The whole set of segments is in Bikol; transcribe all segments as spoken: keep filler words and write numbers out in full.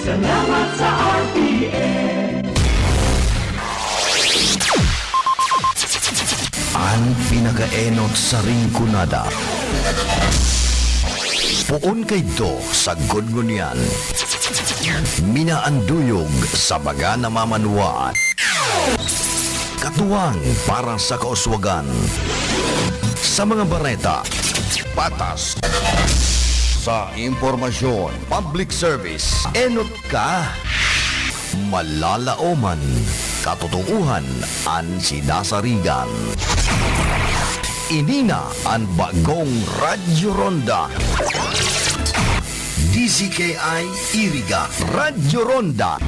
Salamat sa R T N. An pinakaenot sa Rinconada. Poon kaidto sagkod ngunyan. Minaanduyog sa mga namamanwaan. Katuwang para sa kauswagan. Sa mga bareta, patas. Sa impormasyon, public service, enot ka. Malalaoman, katotoohan an sinasarigan. Ini na an bagong Radyo Ronda. D Z K I Iriga, Radyo Ronda.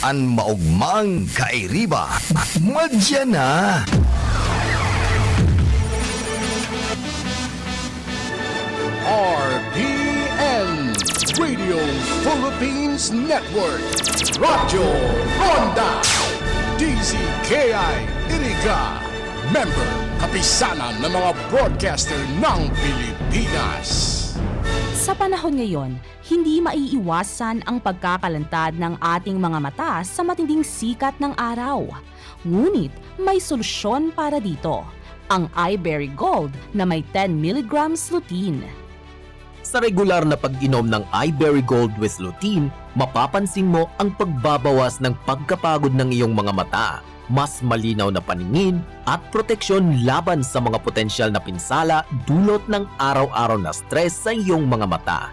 An maogmang kairiba. Madya na. R P N, Radio Philippines Network, Radyo Ronda, D Z K I Iriga, member, kapisanan ng mga broadcaster ng Pilipinas. Sa panahon ngayon, hindi maiiwasan ang pagkakalantad ng ating mga mata sa matinding sikat ng araw. Ngunit may solusyon para dito, ang Iberry Gold na may ten milligrams lutein. Sa regular na pag-inom ng Iberry Gold with lutein, mapapansin mo ang pagbabawas ng pagkapagod ng iyong mga mata, mas malinaw na paningin, at proteksyon laban sa mga potensyal na pinsala dulot ng araw-araw na stress sa iyong mga mata.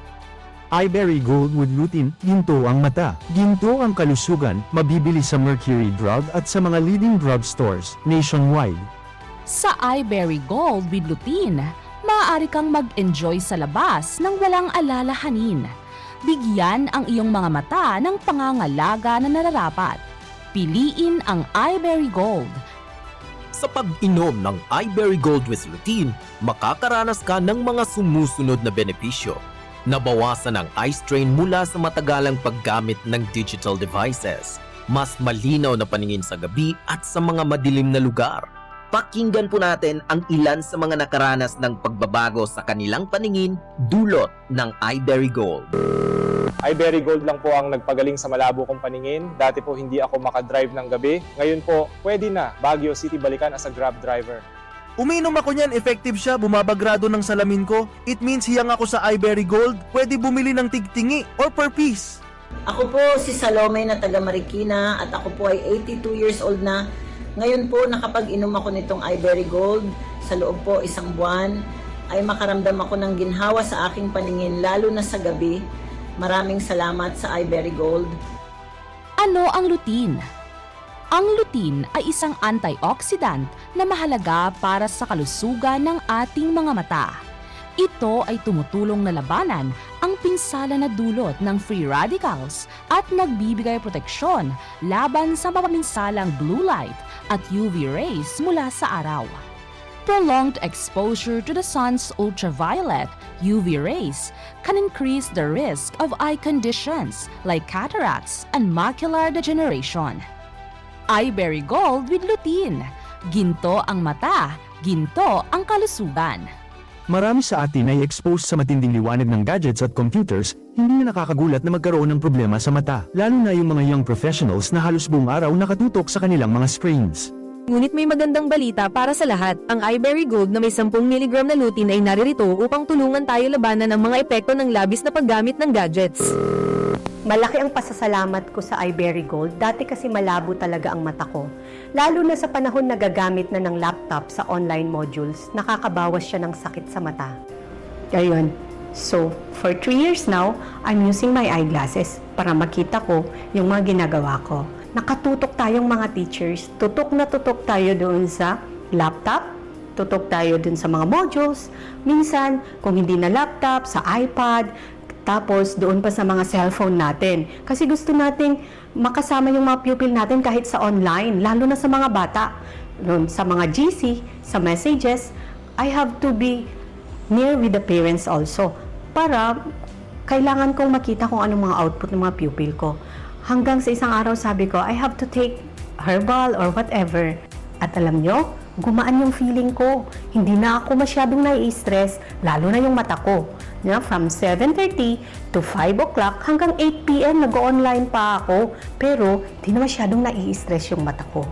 Iberry Gold with lutein, ginto ang mata, ginto ang kalusugan, mabibili sa Mercury Drug at sa mga leading drugstores nationwide. Sa Iberry Gold with lutein, maaari kang mag-enjoy sa labas nang walang alalahanin. Bigyan ang iyong mga mata ng pangangalaga na nararapat. Piliin ang Iberry Gold. Sa pag-inom ng Iberry Gold with lutein, makakaranas ka ng mga sumusunod na benepisyo. Nabawasan ang eye strain mula sa matagalang paggamit ng digital devices. Mas malinaw na paningin sa gabi at sa mga madilim na lugar. Pakinggan po natin ang ilan sa mga nakaranas ng pagbabago sa kanilang paningin dulot ng Iberry Gold. Iberry Gold lang po ang nagpagaling sa malabo kong paningin. Dati po hindi ako makadrive ng gabi. Ngayon po, pwede na Baguio City balikan as a Grab driver. Uminom ako niyan, effective siya, bumabagrado ng salamin ko. It means hiyang ako sa Iberry Gold. Pwede bumili ng tigtingi or per piece. Ako po si Salome na taga Marikina at ako po ay eighty-two years old na. Ngayon po, nakapag-inom ako nitong Iberry Gold. Sa loob po isang buwan ay makaramdam ako ng ginhawa sa aking paningin, lalo na sa gabi. Maraming salamat sa Iberry Gold. Ano ang lutein? Ang lutein ay isang antioxidant na mahalaga para sa kalusugan ng ating mga mata. Ito ay tumutulong na labanan ang pinsala na dulot ng free radicals at nagbibigay proteksyon laban sa mapaminsalang blue light at U V rays mula sa araw. Prolonged exposure to the sun's ultraviolet, U V rays, can increase the risk of eye conditions like cataracts and macular degeneration. Iberry Gold with lutein. Ginto ang mata, ginto ang kalusugan. Marami sa atin ay exposed sa matinding liwanag ng gadgets at computers, hindi na nakakagulat na magkaroon ng problema sa mata, lalo na yung mga young professionals na halos buong araw nakatutok sa kanilang mga screens. Ngunit may magandang balita para sa lahat. Ang Iberry Gold na may sampung miligram na lutein ay naririto upang tulungan tayo labanan ang mga epekto ng labis na paggamit ng gadgets. Malaki ang pasasalamat ko sa Iberry Gold. Dati kasi malabo talaga ang mata ko. Lalo na sa panahon na gagamit na ng laptop sa online modules, nakakabawas siya ng sakit sa mata. Ayun. So, for three years now, I'm using my eyeglasses para makita ko yung mga ginagawa ko. Nakatutok tayong mga teachers. Tutok na tutok tayo doon sa laptop. Tutok tayo doon sa mga modules. Minsan, kung hindi na laptop, sa iPad, tapos doon pa sa mga cellphone natin. Kasi gusto nating makasama yung mga pupil natin kahit sa online, lalo na sa mga bata. Doon sa mga G C, sa messages, I have to be near with the parents also para kailangan kong makita kung anong mga output ng mga pupil ko. Hanggang sa isang araw sabi ko, "I have to take herbal or whatever." At alam nyo, gumaan yung feeling ko. Hindi na ako masyadong nai-stress, lalo na yung mata ko. Nga from seven thirty to five o'clock hanggang eight p m nag-o-online pa ako, pero di na masyadong nai-stress yung mata ko.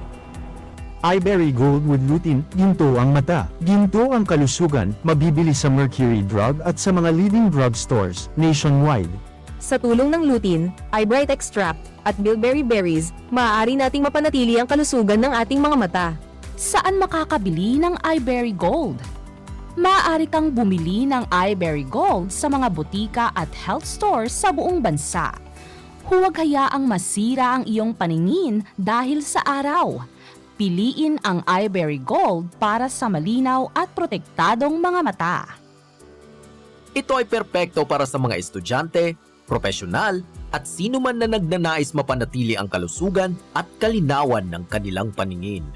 Iberry Gold with Lutein, ginto ang mata, ginto ang kalusugan, mabibili sa Mercury Drug at sa mga leading drugstores nationwide. Sa tulong ng lutein, eyebright extract, at bilberry berries, maaari nating mapanatili ang kalusugan ng ating mga mata. Saan makakabili ng Iberry Gold? Maaari kang bumili ng Iberry Gold sa mga botika at health stores sa buong bansa. Huwag hayaang masira ang iyong paningin dahil sa araw. Piliin ang Iberry Gold para sa malinaw at protektadong mga mata. Ito ay perpekto para sa mga estudyante, profesyonal, at sino man na nagnanais mapanatili ang kalusugan at kalinawan ng kanilang paningin.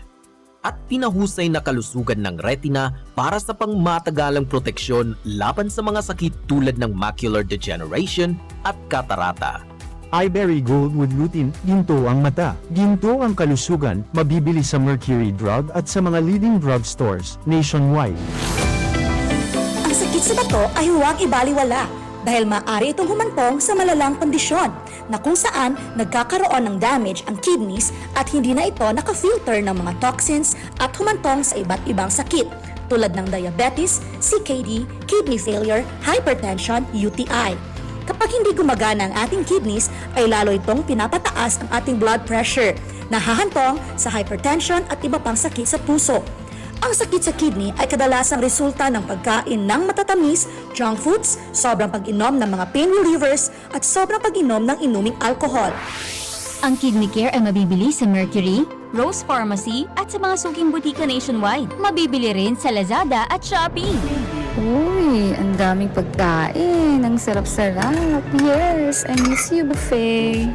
At pinahusay na kalusugan ng retina para sa pangmatagalang proteksyon laban sa mga sakit tulad ng macular degeneration at katarata. Iberry Gold with Lutein, ginto ang mata, ginto ang kalusugan, mabibili sa Mercury Drug at sa mga leading drugstores nationwide. Ang sakit sa bato ay huwag ibaliwala dahil maaari itong humantong sa malalang kondisyon na kung saan nagkakaroon ng damage ang kidneys at hindi na ito nakafilter ng mga toxins at humantong sa iba't ibang sakit tulad ng diabetes, C K D, kidney failure, hypertension, U T I. Kapag hindi gumagana ang ating kidneys, ay lalo itong pinapataas ang ating blood pressure, nahahantong sa hypertension at iba pang sakit sa puso. Ang sakit sa kidney ay kadalasang resulta ng pagkain ng matatamis, junk foods, sobrang pag-inom ng mga pain relievers, at sobrang pag-inom ng inuming alkohol. Ang Kidney Care ay mabibili sa Mercury, Rose Pharmacy at sa mga suking butika nationwide. Mabibili rin sa Lazada at Shopee. Uy, ang daming pagkain. Ang sarap-sarap. Yes, I miss you, buffet.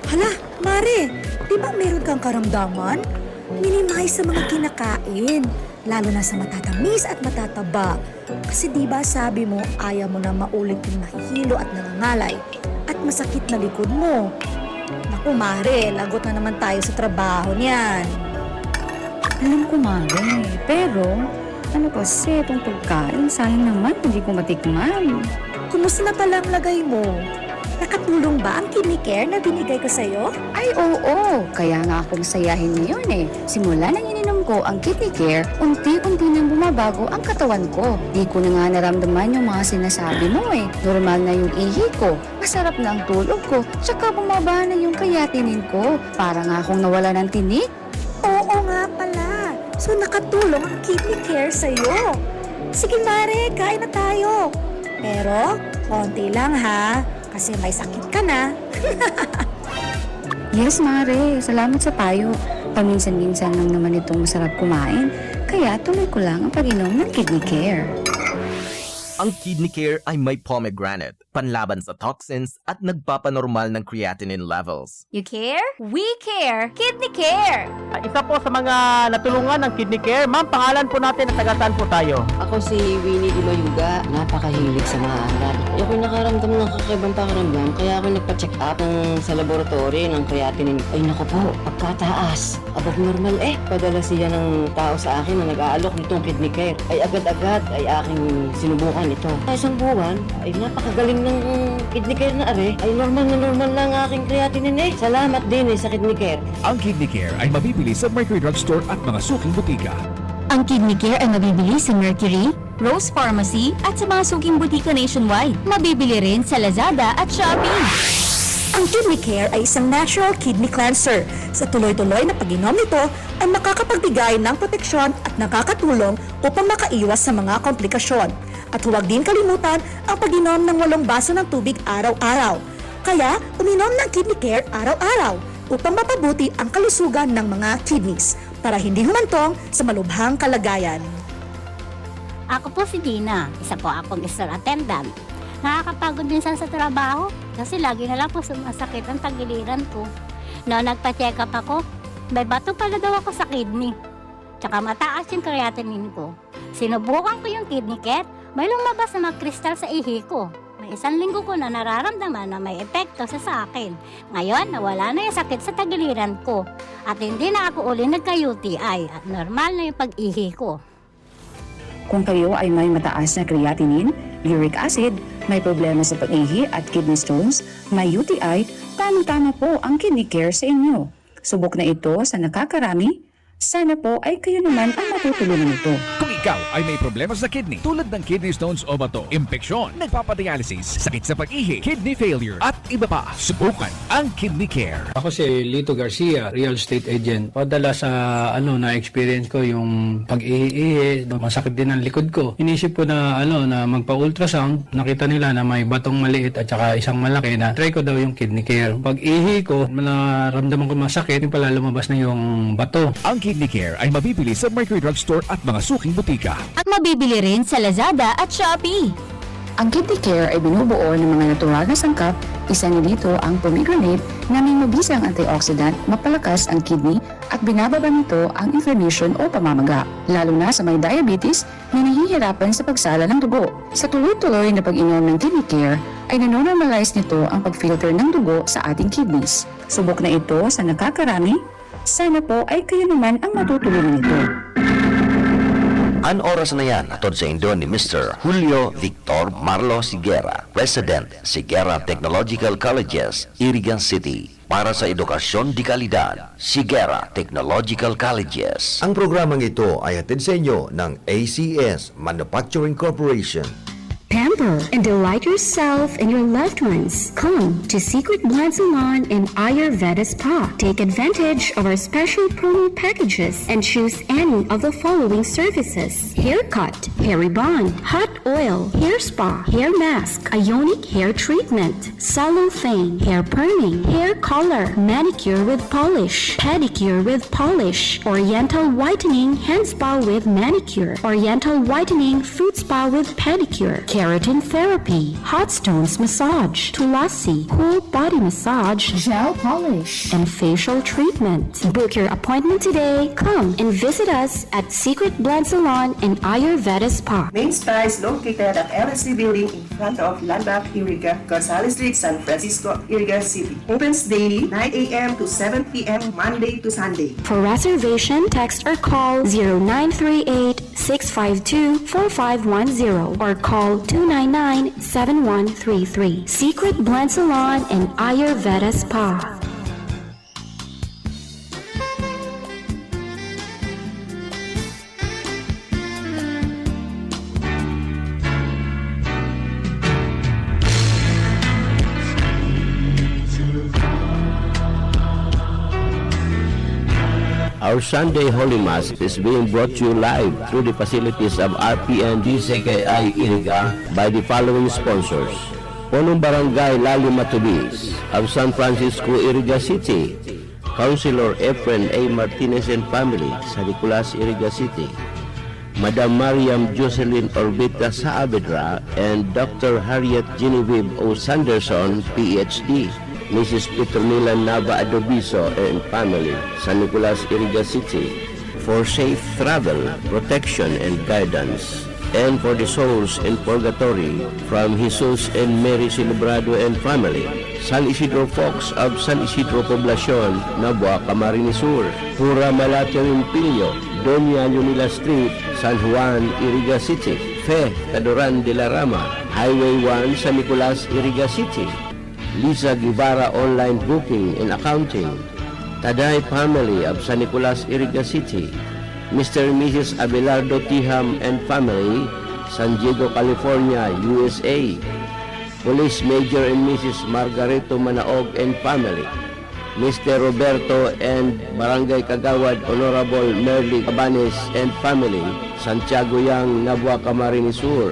Hala, Mare, di ba meron kang karamdaman? Minimize sa mga kinakain, lalo na sa matatamis at matataba. Kasi di ba sabi mo, ayaw mo na maulit yung nahihilo at nangangalay at masakit na likod mo. Naku, Mare, lagot na naman tayo sa trabaho niyan. Alam ko, Mare. Pero, ano kasi itong pagkain? Sayang naman, hindi ko matikman. Kumusta na pala ang lagay mo? Nakatulong ba ang kidney care na binigay ko sa'yo? Ay, oo! Kaya nga ako masayahin ngayon eh. Simula nang ininom ko ang Kidney Care, unti-unti nang bumabago ang katawan ko. Di ko na nga naramdaman yung mga sinasabi mo eh. Normal na yung ihi ko, masarap na ang tulog ko, tsaka bumaba na yung creatinine ko. Para nga akong nawala ng tinik. Oo nga pala. So nakatulong ang kidney care sa'yo. Sige Mare, kain na tayo. Pero, konti lang ha. Kasi may sakit ka na. Yes, Mare. Salamat sa payo. Paminsan-minsan lang naman itong masarap kumain. Kaya tuloy ko lang ang pag-inom ng Kidney Care. Ang Kidney Care ay may pomegranate, panlaban sa toxins at nagpapanormal ng creatinine levels. You care? We care! Kidney Care! Isa po sa mga natulungan ng Kidney Care. Ma'am, pangalan po natin at taga saan po tayo? Ako si Winnie Di Mayuga. Napakahilig sa maalat. Ako'y nakaramdam ng kakaibang pakiramdam, kaya ako nagpa-check up ng, sa laboratory ng creatinine. Ay naku po, pagkataas. Above normal eh. Padala siya ng tao sa akin na nag-aalok nitong Kidney Care. Ay agad-agad ay aking sinubukan ito. Sa isang buwan, ay napakagaling ng Kidney Care na are. Ay normal na normal na ang aking creatinine eh. Salamat din eh sa Kidney Care. Ang Kidney Care ay mabibili sa Mercury Drug Store at mga suking butika. Ang Kidney Care ay mabibili sa Mercury, Rose Pharmacy at sa mga suking butika nationwide. Mabibili rin sa Lazada at Shopee. Ang Kidney Care ay isang natural kidney cleanser. Sa tuloy-tuloy na pag-inom nito ay makakapagbigay ng proteksyon at nakakatulong upang makaiwas sa mga komplikasyon. At huwag din kalimutan ang pag-inom ng walong baso ng tubig araw-araw. Kaya, uminom ng Kidney Care araw-araw upang mapabuti ang kalusugan ng mga kidneys para hindi humantong sa malubhang kalagayan. Ako po si Dina, isa po akong store attendant. Nakakapagod minsan sa trabaho kasi lagi na lang po sumasakit ang tagiliran ko. Noong nagpa-check up ako, may bato pala daw ako sa kidney. Tsaka mataas yung creatinine ko. Sinubukan ko yung Kidney Care, may lumabas na mga kristal sa ihi ko. May isang linggo ko na nararamdaman na may epekto sa sa akin. Ngayon, nawala na yung sakit sa tagiliran ko. At hindi na ako uli nagka-U T I at normal na yung pag-ihi ko. Kung kayo ay may mataas na creatinine, uric acid, may problema sa pag-ihi at kidney stones, may U T I, tamang-tama po ang Kidney Care sa inyo. Subok na ito sa nakakarami. Sana po ay kayo naman ang matutulungan nito. Kung ikaw ay may problema sa kidney tulad ng kidney stones o bato, impeksyon, nagpapadialysis, sakit sa pag-ihi, kidney failure, at iba pa, subukan ang Kidney Care. Ako si Lito Garcia, real estate agent. Padala sa ano na experience ko yung pag-ihi-ihi, masakit din ang likod ko. Inisip ko na ano na magpa-ultrasound, nakita nila na may batong maliit at saka isang malaki na try ko daw yung Kidney Care. Pag-ihi ko, naramdaman ko masakit, yung pala lumabas na yung bato. Ang Kidney Care ay mabibili sa Mercury Drug Store at mga suking butika. At mabibili rin sa Lazada at Shopee. Ang Kidney Care ay binubuo ng mga natural na sangkap, isa na dito ang pomegranate na may mabisang antioxidant, mapalakas ang kidney at binababa nito ang inflammation o pamamaga, lalo na sa may diabetes na nahihirapan sa pagsala ng dugo. Sa tuloy-tuloy na pag-inom ng Kidney Care ay nanonormalize nito ang pag-filter ng dugo sa ating kidneys. Subok na ito sa nakakarami. Sana po ay kayo naman ang matutulungan nito. An oras na yan hatod saindo ni Mister Julio Victor Marlo Sigera, President, Sigera Technological Colleges, Iriga City. Para sa edukasyon de kalidad, Sigera Technological Colleges. Ang programang ito ay hatid sa inyo ng A C S Manufacturing Corporation. Pamper and delight yourself and your loved ones. Come to Secret Blend Salon and Ayurveda Spa. Take advantage of our special promo packages and choose any of the following services: haircut, hair rebond, hot oil, hair spa, hair mask, ionic hair treatment, cellophane, hair perming, hair color, manicure with polish, pedicure with polish, oriental whitening, hand spa with manicure, oriental whitening, foot spa with pedicure, keratin therapy, hot stones massage, tulasi, whole body massage, gel polish, and facial treatment. Book your appointment today. Come and visit us at Secret Blend Salon and Ayurveda Spa. Main Spa is located at L S C Building in front of Landmark Iriga, Gonzales Street, San Francisco, Iriga City. Opens daily, nine a.m. to seven p.m., Monday to Sunday. For reservation, text or call zero nine three eight, six five two, four five one zero or call two nine nine, seven one three three. Secret Blend Salon and Ayurveda Spa. Our Sunday Holy Mass is being brought to you live through the facilities of R P N D C K I Iriga by the following sponsors: Punong Barangay Lali Matubis of San Francisco, Iriga City, Councilor Efren A. Martinez and family, San Nicolas, Iriga City, Madam Mariam Jocelyn Orbita Saavedra and Doctor Harriet Genevieve O. Sanderson, P H D, Missus Petronila Nava Adobiso and family, San Nicolas, Iriga City, for safe travel, protection, and guidance, and for the souls in purgatory, from Jesus and Mary Celebrado and family, San Isidro Fox of San Isidro Poblacion, Nabua, Camarines Sur, Pura Malate Rimpilio, Doña Leonila Street, San Juan, Iriga City, Fe Cadoran de la Rama, Highway one, San Nicolas, Iriga City, Lisa Guevara Online Booking and Accounting, Taday family of San Nicolas, Iriga City, Mister and Missus Abelardo Tiham and family, San Diego, California, U S A, Police Major and Missus Margarito Manaog and family, Mister Roberto and Barangay Kagawad Honorable Merly Cabanes and family, Santiago Yang, Nabua, Camarines Sur,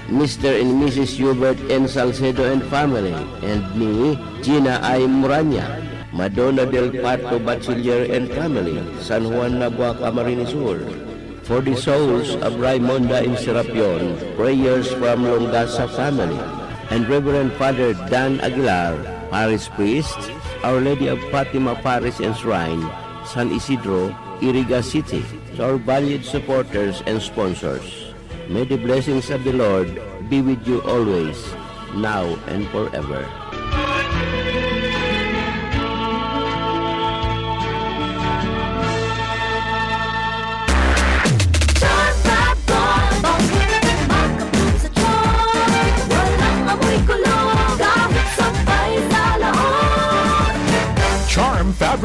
Mister and Missus Hubert N. Salcedo and family, and ni Gina I. Muranya, Madonna del Parto Bachiller and family, San Juan, Nabua, Camarines Sur. For the souls of Raimonda and Serapion, prayers from Longasa family, and Reverend Father Dan Aguilar, Parish Priest, Our Lady of Fatima Parish and Shrine, San Isidro, Iriga City. To our valued supporters and sponsors, may the blessings of the Lord be with you always, now and forever.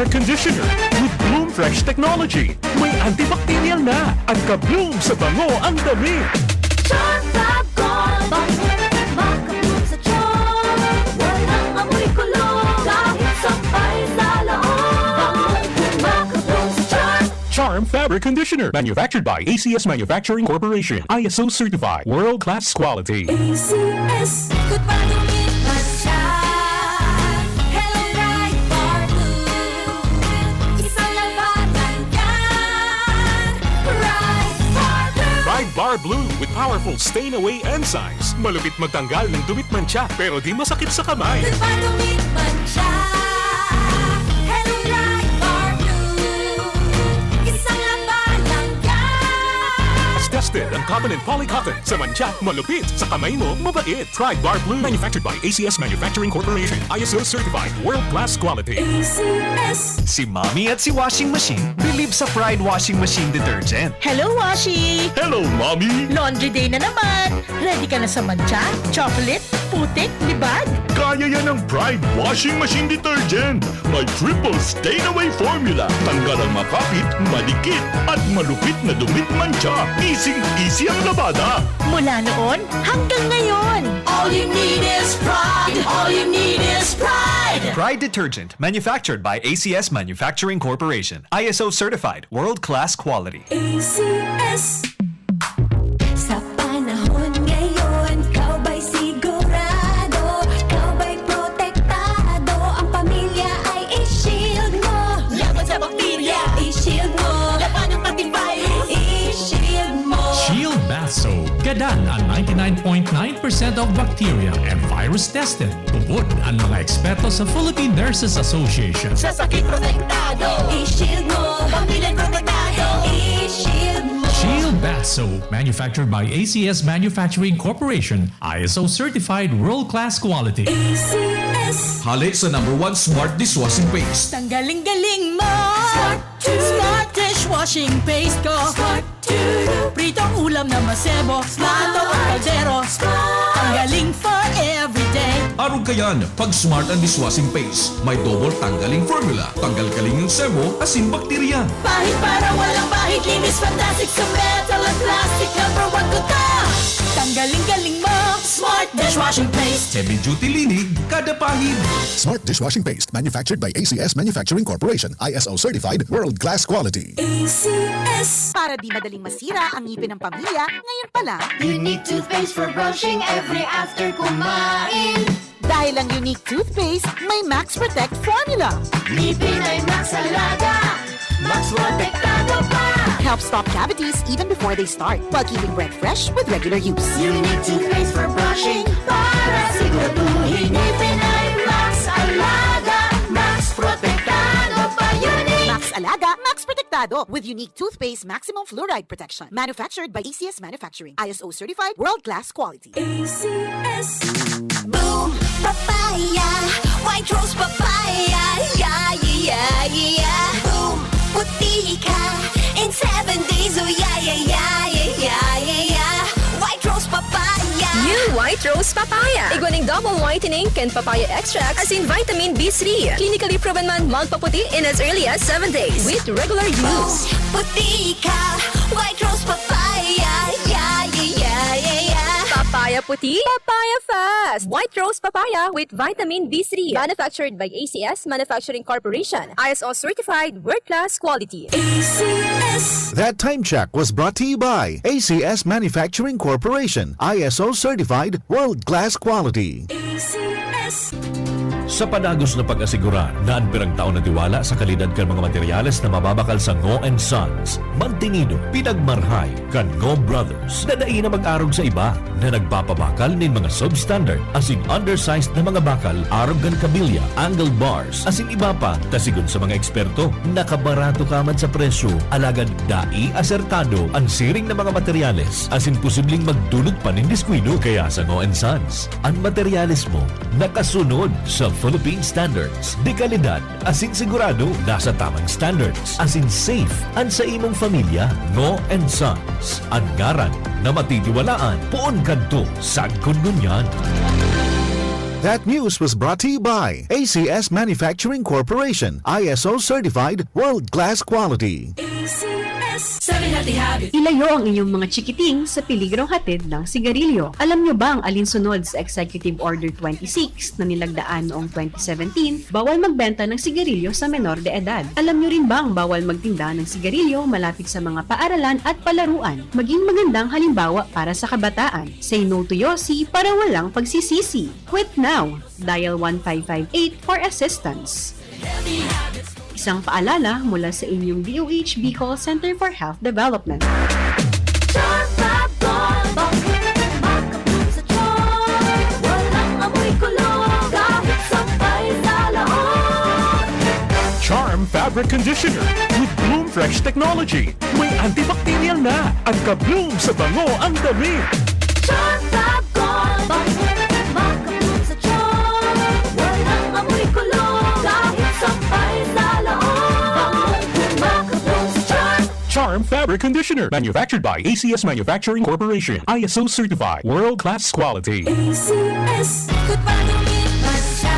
Conditioner with Bloom Fresh technology. May antibacterial na at ka-bloom sa bango ang damit. Charm Fab Gold! Bango na maka-bloom sa charm. Walang amoy kulog kahit sampay sa loob. Bangong maka-bloom sa charm. Charm Fabric Conditioner. Manufactured by A C S Manufacturing Corporation. I S O certified. World class quality. A C S. Good pa dumit man siya. Hello, Pride Bar Blue. Isang labanan yan. Pride Bar Blue. Pride Bar Blue with powerful stain away enzymes. Malupit magtanggal ng dumit mantsa, pero di masakit sa kamay. Good pa dumit man siya. Hello, Pride Bar Blue. Isang labanan yan. Tested ang cotton and polycotton. Sa mantsa, malupit. Sa kamay mo, mabait. Pride Bar Blue. Manufactured by A C S Manufacturing Corporation. I S O certified. World class quality. A C S. Si Mommy at si Washing Machine believe sa Pride Washing Machine Detergent. Hello, Washi! Hello, Mommy! Laundry day na naman! Ready ka na sa mantsa, chocolate, putik, libag? Kaya yan ng Pride Washing Machine Detergent! May triple stain away formula. Tanggal ang makapit, madikit, at malupit na dumit mantsa. Easy-easy ang labada. Mula noon hanggang ngayon. All you need is Pride. All you need is Pride. Pride Detergent, manufactured by A C S Manufacturing Corporation. I S O certified, world-class quality. A C S. Sa panahon ngayon, ikaw ba'y sigurado? Ikaw ba'y protektado? Ang pamilya ay i-shield mo. Laban sa bakterya, i-shield mo. Laban ng pati virus, i-shield mo. Shield Bath Soap. Gadan ang ninety-nine point nine percent of bacteria and virus tested. Tubod ang mga eksperto sa Philippine Nurses Association. Sa sakit protektado, i-shield mo. Pamilya protektado, i-shield mo. Shield Bath Soap, manufactured by A C S Manufacturing Corporation, I S O certified, world-class quality. A C S. Hale sa number one smart dishwashing paste. Tanggaling-galing mo! Smart! Smart dishwashing paste ko! Smart! Pritong ulam na masebo, plato at kaldero. Ang galing for everyday. Arog kayan, pag Smart ang dishwashing paste. May double tanggaling formula. Tanggal kaling yung sebo, asin bakterya. Pahid para walang bahid, linis fantastic sa metal at plastic. Number one ko to. Tanggaling-galing mo, Smart dishwashing paste. Heavy duty linig, kada pahid. Smart dishwashing paste, manufactured by A C S Manufacturing Corporation, I S O certified, world class quality. A C S. Para di madaling masira ang ngipin ng pamilya, ngayon pa lang. Unique toothpaste for brushing every after kumain. Dahil ang Unique Toothpaste may Max Protect Formula. Ngipin ay Max Alaga, Max Protektado pa. Helps stop cavities even before they start, while keeping breath fresh with regular use. Unique Toothpaste for brushing para siguraduhin ngipin ay Max Alaga, Max Protektado pa. Unique! Max Alaga, Max Protektado with Unique Toothpaste Maximum Fluoride Protection. Manufactured by A C S Manufacturing. I S O certified, world-class quality. A C S. Boom! Papaya! White Rose Papaya! Yeah, yeah, yeah, yeah! Boom! Puti ka in seven days! Oh, yeah, yeah, yeah! White Rose Papaya! New White Rose Papaya. Igwa ning double whitening kan papaya extract asin vitamin B three. Clinically proven man magpaputi in as early as seven days with regular use. Puti ka, White Rose Papaya. Yeah, yeah, yeah, yeah, yeah. Papaya puti, papaya fast. White Rose Papaya with vitamin B three. Manufactured by A C S Manufacturing Corporation. I S O certified, world-class quality. A C S. That time check was brought to you by A C S Manufacturing Corporation, I S O certified, world-class quality. A C S. Sa padagos na pag-asigurar na an pirang tao natiwala sa kalidad kan mga materyales na mababakal sa Ngo and Sons, mantinido, pinagmarhay kan Ngo Brothers na dai na mag-arog sa iba na nagpapabakal nin mga substandard asin undersized na mga bakal arog kan kabilya, angle bars, asin iba pa, ta sigon sa mga eksperto, nakabarato ka man sa presyo, alagad dai asertado an siring na mga materyales asin posibleng magdulot pa nin diskuido. Kaya sa Ngo and Sons, an materyales mo nakasunod sa Philippine Standards de Calidad asin sigurado nasa tamang standards asin safe an sa imong pamilya. Ngo and Sons, an ngaran na matitiwalaan poon kadto sagkod ngunyan. That news was brought to you by A C S Manufacturing Corporation, I S O certified, world-class quality. Ilayo ang inyong mga chikiting sa peligrong hatid ng sigarilyo. Alam nyo bang alinsunod sa Executive Order twenty-six na nilagdaan noong twenty seventeen, bawal magbenta ng sigarilyo sa menor de edad? Alam nyo rin bang bawal magtinda ng sigarilyo malapit sa mga paaralan at palaruan? Maging magandang halimbawa para sa kabataan. Say no to Yossi para walang pagsisisi. Quit now! Dial one five five eight for assistance. Isang paalala mula sa inyong D O H Bicol Center for Health Development. Charm Fab Gold, bang makabloom sa charm. Walang amoy kulo, kahit sampay sa laot. Charm Fabric Conditioner with Bloom Fresh Technology. May antibacterial na at ka-bloom sa bango ang damit. Charm Fab Gold, bang makabloom sa charm. Walang amoy kulo, kahit sampay sa laot. Bang makabloom sa charm. Charm Fabric Conditioner, manufactured by A C S Manufacturing Corporation, I S O certified, world-class quality. A C S. Ikot pa, dumit man siya.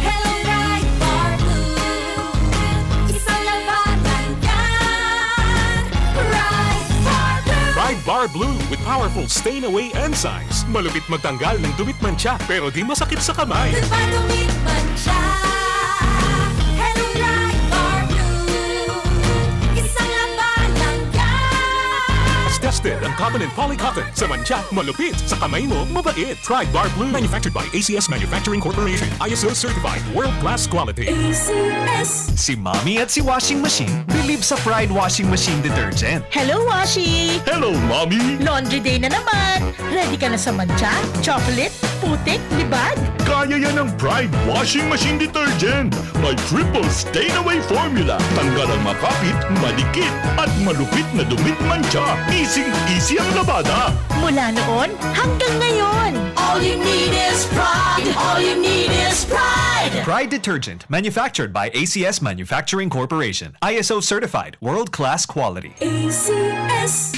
Hello, Pride Bar Blue. Isang labanan yan. Pride Bar Blue. Pride Bar Blue with powerful stain away enzymes. Malupit magtanggal ng dumit mantsa, pero di masakit sa kamay. Ikot pa, dumit man siya. Hello, Pride Bar Blue. Isang labanan yan. Tested ang cotton and poly cotton. Sa mantsa, malupit. Sa kamay mo, mabait. Pride Bar Blue. Manufactured by A C S Manufacturing Corporation. I S O certified. World class quality. A C S. Si Mommy at si Washing Machine believe sa Pride Washing Machine Detergent. Hello, Washi! Hello, Mommy! Laundry day na naman! Ready ka na sa mantsa, chocolate, putik, libag? Kaya yan ng Pride Washing Machine Detergent. May triple stain away formula. Tanggal ang makapit, madikit, at malupit na dumit mantsa. Easy-easy ang labada. Mula noon hanggang ngayon! All you need is pride. All you need is pride. Pride Detergent, manufactured by A C S Manufacturing Corporation. I S O certified, world-class quality. A C S.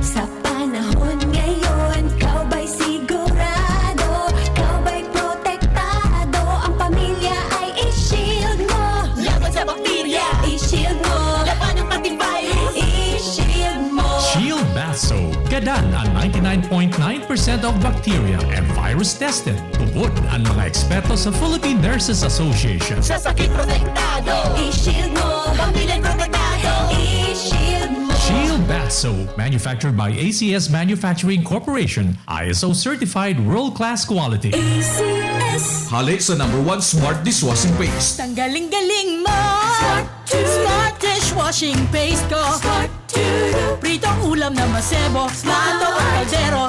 Sa panahon ngayon, ikaw ba'y sigurado? Ikaw ba'y protektado? Ang pamilya ay i-shield mo. Laban sa bakterya, i-shield mo. Labanan pati virus, i-shield mo. Shield Bath Soap. Gadan ang ninety-nine point nine percent of bacteria and virus tested. Tubod ang mga eksperto sa Philippine Nurses Association. Sa sakit protektado, i-shield mo. Pamilya protektado, i-shield mo. Shield Bath Soap, manufactured by A C S Manufacturing Corporation, I S O certified world-class quality. A C S. Hale sa number one smart dishwashing paste. Tanggaling-galing mo! Smart dishwashing paste ko! Smart Pritong ulam na masebo, plato o kaldero.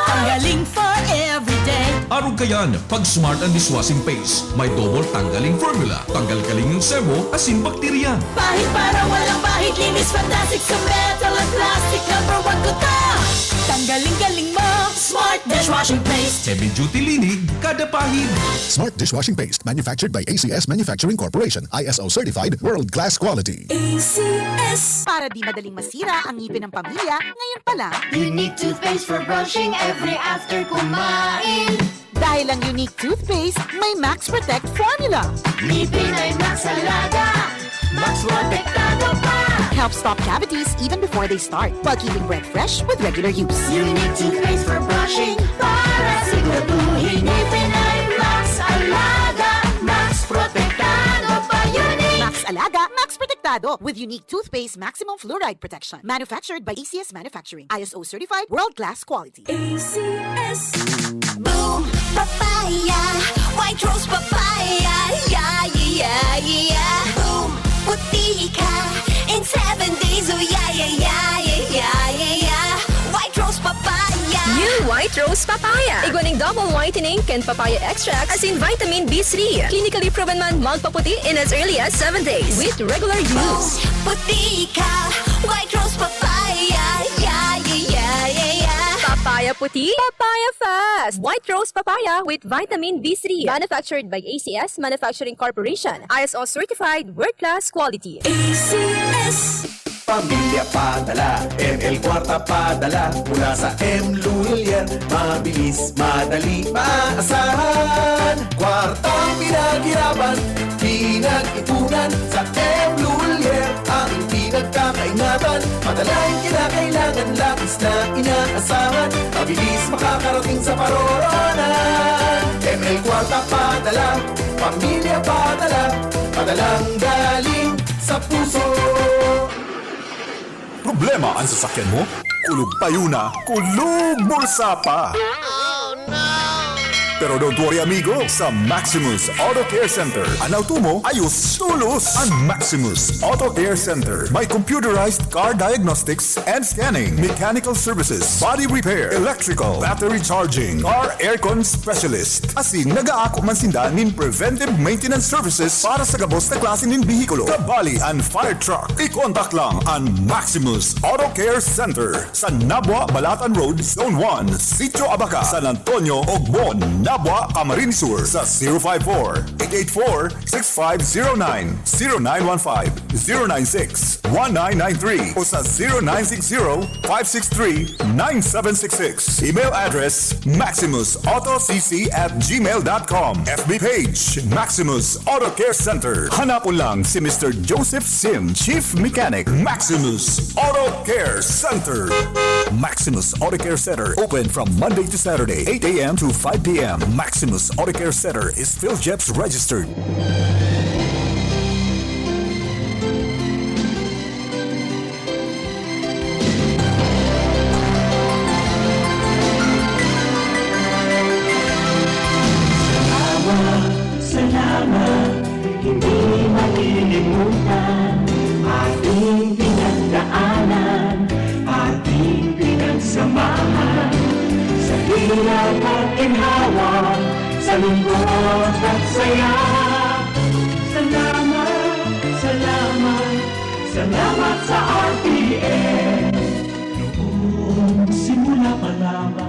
Tanggaling for everyday. Arog kayan, pag smart ang dishwashing paste. May double tanggaling formula. Tanggal kaling yung sebo, asin bakterya. Pahid para walang bahid, linis fantastic sa metal at plastic. Number one ko ta! Tanggaling-galing mo! Smart dishwashing paste. Heavy duty linig, kada pahid. Smart dishwashing paste manufactured by A C S Manufacturing Corporation, I S O certified, world class quality. A C S. Para di madaling masira ang ngipin ng pamilya, ngayon pa lang. Unique toothpaste for brushing every after kumain. Dahil ang Unique Toothpaste may Max Protect Formula. Ngipin ay Max Alaga, Max Protektado pa. Helps stop cavities even before they start, while keeping breath fresh with regular use. Unique toothpaste for brushing, para siguraduhin ngipin ay Max Alaga, Max Protektado pa. Unique! Max Alaga, Max Protektado, with Unique Toothpaste Maximum Fluoride Protection. Manufactured by A C S Manufacturing. I S O certified, world class quality. A C S. Boom Papaya, White Rose Papaya, yeah, yeah, yeah. Boom, puti ka in seven days, oh yeah, yeah, yeah, yeah, yeah, yeah, yeah. White Rose Papaya. New White Rose Papaya. Igwa ning double whitening kan papaya extract asin vitamin B three. Clinically proven man magpaputi in as early as seven days with regular use. Puti ka, White Rose Papaya, yeah, yeah, yeah, yeah, yeah. Papaya puti, papaya fast. White Rose Papaya with vitamin B three. Manufactured by A C S Manufacturing Corporation. I S O certified, world class quality. A C S. Pamilya Padala, M L Kwarta Padala, mula sa M Lulier, mabilis, madali, maaasahan. Kwartang pinaghirapan, pinag-ipunan, sa M Lulier, ang pinagkakaingatan. Padala ang kinakailangan, labis na inaasahan. Mabilis makakarating sa paroroonan. M L Kwarta Padala, Pamilya Padala, padalang galing sa puso. Problema an sasakyan mo? Kulog payo na, kulog bulsa pa! Pero don't worry, amigo, sa Maximus Auto Care Center, an auto mo ayos tolos. An Maximus Auto Care Center may computerized car diagnostics and scanning, mechanical services, body repair, electrical, battery charging, car aircon specialist. Asin nagaako man sinda nin preventive maintenance services para sa gabos na klase nin behikulo, kabali an fire truck. I-contact lang an Maximus Auto Care Center sa Nabua, Balatan Road, Zone one, Sitio Abaca, San Antonio, Ogbon, Nabua, Camarines Sur, sa zero five four, eight eight four, six five zero nine, zero nine one five, zero nine six, one nine nine three, o sa zero nine six zero, five six three, nine seven six six. Email address, maximus auto c c at gmail dot com. F B page, Maximus Auto Care Center. Hanapon lang si Mister Joseph Sim, Chief Mechanic, Maximus Auto Care Center. Maximus Auto Care Center, open from Monday to Saturday, eight a m to five p m. Maximus Auto Care Center is PhilGEPS registered. Salamat, salamat, hindi malilimutan. Ating pinagdaanan, ating pinagsamahan. Sa hirap at ginhawa, sa lungkot at saya. Salamat, salamat, salamat sa R T N. Noong simula pa lamang.